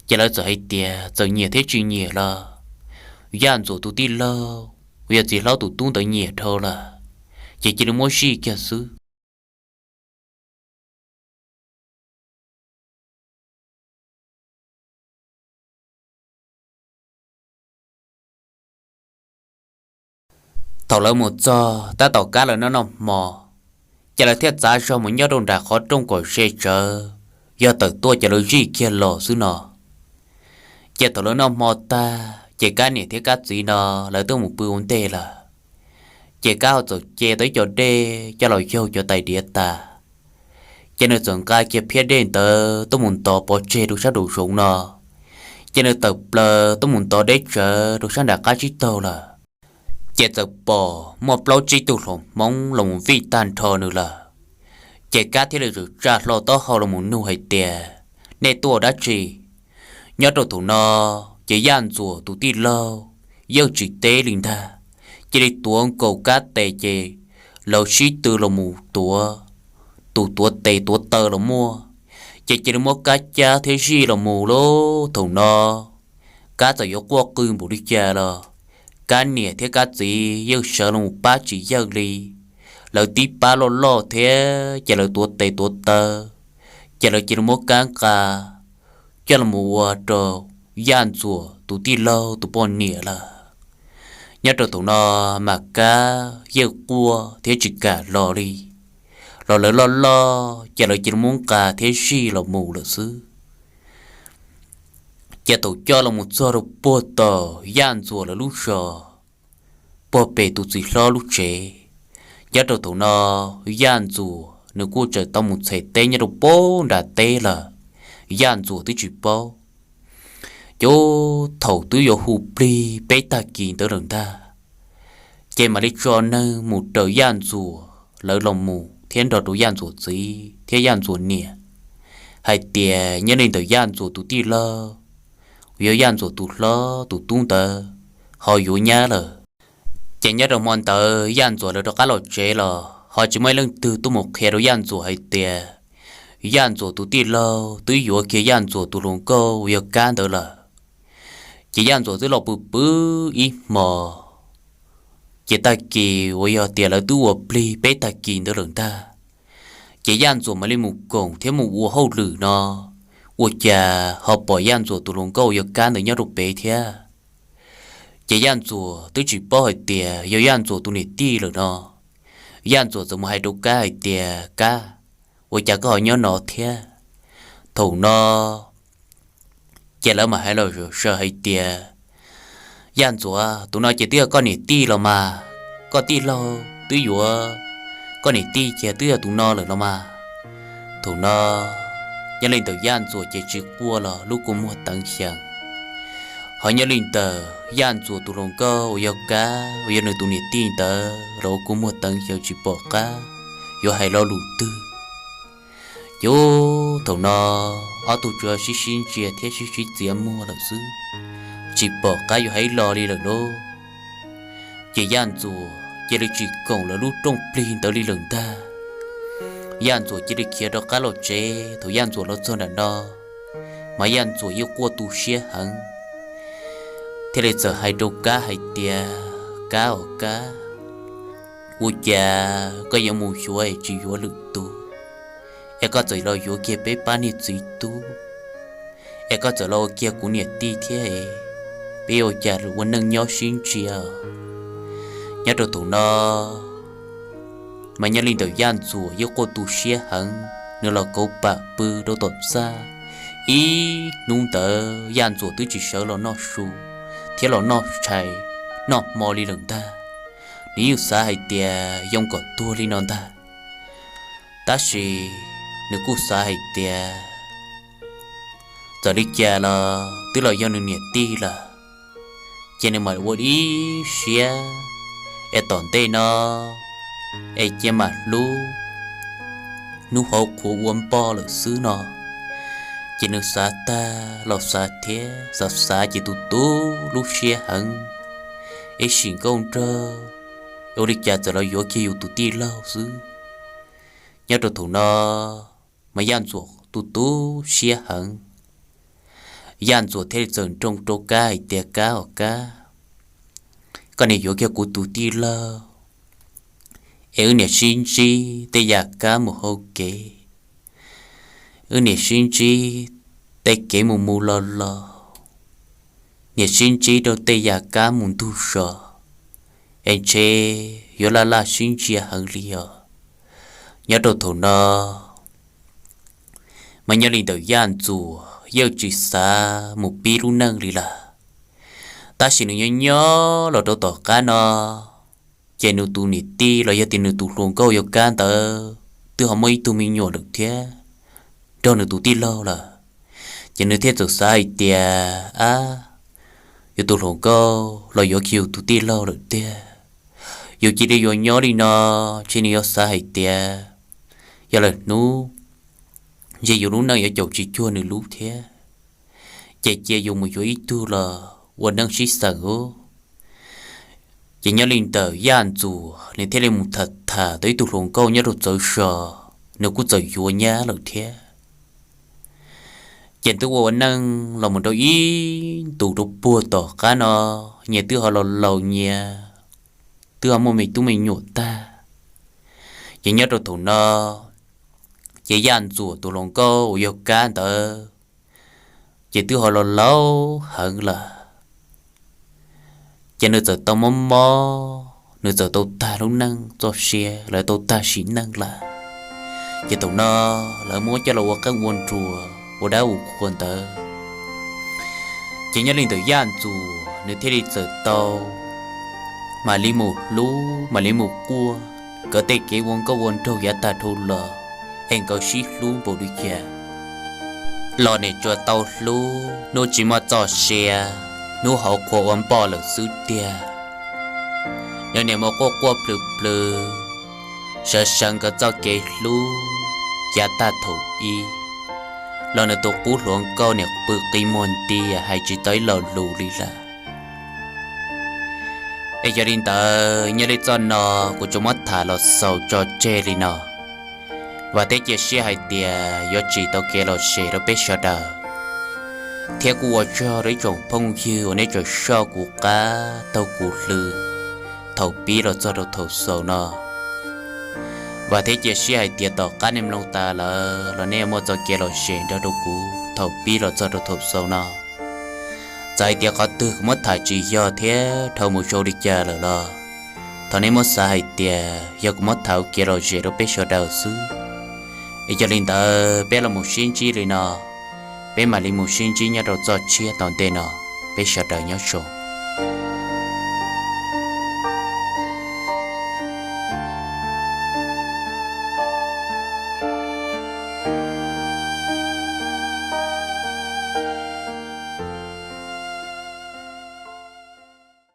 Ces lawv txawm hais tias txawm nyiam thiab tsis nyiam los Yaj Ntxuam tus tij laug uas yog txiv hlob tus tub ntawd nyiam dhau lawm, ces cia li muab zij kiag xwb. Thaum lawv mus txog tab tom kab lawv noj noj hmo, ces lawv thiaj txav zog mus nyob rau nram qhov rooj kom ze tsawv, yog tawm tuaj ces lawv zij kiag los xwb no. Ces thaum lawv noj hmo tag ces Kab niam thiab Kab txiv no lawv twb mus pw ua ntej lawm. Ces Kab ho txawm ce tau ib co dej coj los yaug cov tais diav tas, ces nws txawm nqa kiag phiab dej ntawd tuaj mus ntov pov tseg rau sab nraum zoov no. Ces nws tawm plaws tuaj mus ntov deb tsawv rau sab nram qab tsib taug lawm. Ces txawm pom muaj plaub tsib tug hluas Hmoob los mus vij tag nrho nws lawm. Ces Kab thiaj li tsa hlo taub hau los mus nug hais tias, nej tuaj dab tsi? Nyob rau thaum no, ces Yaj Ntxuam tus tij laug yeej tsis teb li ntag, cia li tuav nkaus Kab tes ces lawv sib tw los mus tuav, tus tuav tes tuav taw los muaj, ces cia li muab Kab cab thiab zij los mus lub thaum no. Kab txawm yuav quaj qw npaum li cas los Kab niam thiab Kab txiv yeej sawv los mus pab tsis yeej li. Lawv tib pab loj loj thiab ces lawv tuav tes tuav taw, ces lawv cia li muab Kab nqa coj los mus ua rau Yaj Ntxuam tus tij laug tus poj niam lawm. Nyob rau thaum no mas Kab yeej quaj thiab tsis kam los li, los lawv loj loj ces lawv cia li muab nqa thiab zij los mus lawm xwb. Ces thaum coj los mus txog rau puag tom Yaj Ntxuam lawv lub zos, puag pem tus txiv hlob lub tsev, nyob rau thaum no Yaj Ntxuam nws kuj tseem tau mus txhem teb nyob rau puag nram teb lawm, Yaj Ntxuam twb tsis paub. Ces thaum twb yuav hu plig peb tag kis ntawd lawm ntag, ces mam li tso neeg mus raws Yaj Ntxuam lawv los mus thiab nrog rau Yaj Ntxuam txiv thiab Yaj Ntxuam niam hais tias nyob li ntawm Yaj Ntxuam tus tij laug, yog Yaj Ntxuam tus hlob tus tub ntawd ho yuav nyab lawm. Ces nyob rau hmo ntawd Yaj Ntxuam lawv rov qab los tsev los ho tsis muaj ib leej twg tuaj mus qhia rau Yaj Ntxuam hais tias Yaj Ntxuam tus tij laug twb yuav kiag Yaj Ntxuam tus hluas nkauj uas yog Kab ntawd lawm. Ces Yaj Ntxuam twb los pw pw ib hmo, ces tag kis uas yog tias lawv twb ua plig peb tag kis ntawd lawm ntag, ces Yaj Ntxuam mam li mus koom thiab mus ua hauj lwm no, ua cas ho pom Yaj Ntxuam tus hluas nkauj uas yog Kab ntawd nyob rau pem thiab. Ces Yaj Ntxuam twb tsis paub hais tias yog Yaj Ntxuam tus niam tij lawm no. Yaj Ntxuam txawm mus hais rau Kab hais tias, Kab, ua cas koj ho nyob no thiab? Thaum no ces lawv mam hais los zaws hais tias, Yaj Ntxuam, tus no ces twb yog koj niam tij los mas, koj tij laug twb yuav koj niam tij ces twb yog tus no lawm los mas. Thaum no nyob li ntawm Yaj Ntxuam ces tsis quaj los lub kua muag teev xyeem. Ho nyob li ntawm Yaj Ntxuam tus hluas nkauj uas yog Kab uas yog nws tus niam tij ntawd los ua kua muag teev xyeem tsis pom qab yuav hais lo lus twg. Ces thaum no ob tug tsuas sib sib ntsia thiab sib sib txiav muag lawm xwb, tsis pom qab yuav hais lo li lawm lauj. Ces Yaj Ntxuam cia li tsis koom lawv lub rooj plig ntawd li lawm ntag. Yaj Ntxuam cia li khiav rov qab los tsev. Thaum Yaj Ntxuam los txog nram no, mas Yaj Ntxuam yeej quaj tu siab heev, thiaj li txawm hais rau Kab hais tias, Kab os Kab, ua cas koj yuav mus xyuas es tsis yuav lwm tus, es koj txawm los yuav kiag peb pab niag txiv tub, es koj txawm los ua kiag kuv niam tij thiab, peb ua cas ua neej nyob sib ntsia. Nyob rau thaum no mas nyob li ntawm Yaj Ntxuam yeej quaj tu siab heev, nws los kauv pam pw rau tom txaj. Ib hnub ntawd Yaj Ntxuam twb tsis sawv los noj su thiab los noj tshais noj hmo li lawm ntag. nws yeej xav hais tias yoo kom tuag li no ntag. Tab sis nws kuj xav hais tias txawm li cas los twb los yog nws niam tij lawm, ces nws mam ua ib siab es tom ntej no es cia mam hlub hnub hauv qhua ua npoj lawm xwb no. Ces nws xav tag los xav thiab xav xav ces tu tu lub siab heev, ib sim nkauj nraug, ua li cas txawm los yuav kiag yus tus tij laug xwb. Nyob rau thaum no mas Yaj Ntxuam tu tu siab heev. Yaj Ntxuam thiaj li txawm nroo rau Kab hais tias, Kab os Kab, koj niam yuav kiag kuv tus tij laug es wb niam sib ntsib tej yam kab mus hauv kev, wb niam sib ntsib tej kev mus mus los los, niam sib ntsib rau tej yam kab mus ntug zos, es ntshe yuav laj laj sib ntsia heev li os. Nyob rau thaum no mas nyob li ntawm Yaj Ntxuam yeej tsis xav mus pib lub neej li lawm. Tab sis nws nyob nyob los rau tom qab no, ces nws tus niam tij los yog tias nws tus hluas nkauj yog Kab ntawd twb ho muaj ib tug me nyuam lawm thiab, nrog nws tus tij laug lawm. Ces nws thiaj txawm xav hais tias, Ab, yus tus hluas nkauj los yuav kiag yus tus tij laug lawm tiag, yus cia li yuav nyob li no, ces nws yuav xav hais tias yog lawm hnub ntshe yus lub neej yuav caum tsis cuag nws lub thiab. Ces cia yus mus yuav ib tug los ua neej sib xeem os. Ces nyob li ntawm Yaj Ntxuam nws thiaj li mus tham tham tau ib tug hluas nkauj nyob rau txawv zos, nws kuj txawm yuav nyab lawm thiab. Ces twb ua ua neej los mus rau ib ntus rau puag tom qab no, nyias twb ho laus laus nyias twb ho muaj me tub me nyuam tag. Ces nyob rau thaum no, ces Yaj Ntxuam tus hluas nkauj uas yog Kab ntawd, ces twb ho laus laus heev lawm. Ces nws txawm tau mob mob, nws txawm tau tag lub neej txoj sia, lawv tau tag sim neej lawm. Ces thaum no lawv muab coj los ua qeej ua nruas ua dab ua qhua ntawd. Ces nyob li ntawm Yaj Ntxuam nws thiaj li txawm tau mam li mus hlub mam li mus quaj, nkawd tej kev ua nkauj ua nraug yav tag dhau los es nkawd sib hlub npaum li cas los nim tsuas tau hlub hnub tsis muaj txoj sia, hnub hauv qhua ua npoj lawm xwb tiag. Nws niam mus quaj quaj plhws plhws, sawv sawv nkawd txoj kev hlub yav tag thaum ub los nws tus qub hluas nkauj niam pw qi muag nti hais tsis tau ib lo lus li lawm. Es yog li ntawd nyob li zaj no kuv tsuas muab tham los xaus tso tseg li no. Vam thiab cia siab hais tias yuav tsim tau kev lom zem rau peb sawv daws, thiab kuj ua tsaug rau ib tsoom phooj ywg uas nej tseem soj kuv qab taug kuv hlo thaum pib los txog rau thaum xaus no. Vam thiab cia siab hais tias tom qab nej mloog tas lawm los nej yuav muaj txoj kev lom zem nrog rau kuv thaum pib los txog rau thaum xaus no. Txawm hais tias qhov twg kuv muab tham tsis yog thiab dhau mus zoo li cas lawm los thov nej muab xav hais tias yog kuv muab tham ua kev lom zem rau peb sawv daws xwb. Es yog li ntawd peb los mus sib ntsib li no, peb mam li mus sib ntsib nyob rau zaj tshiab tom ntej no. Peb sawv daws nyob zoo.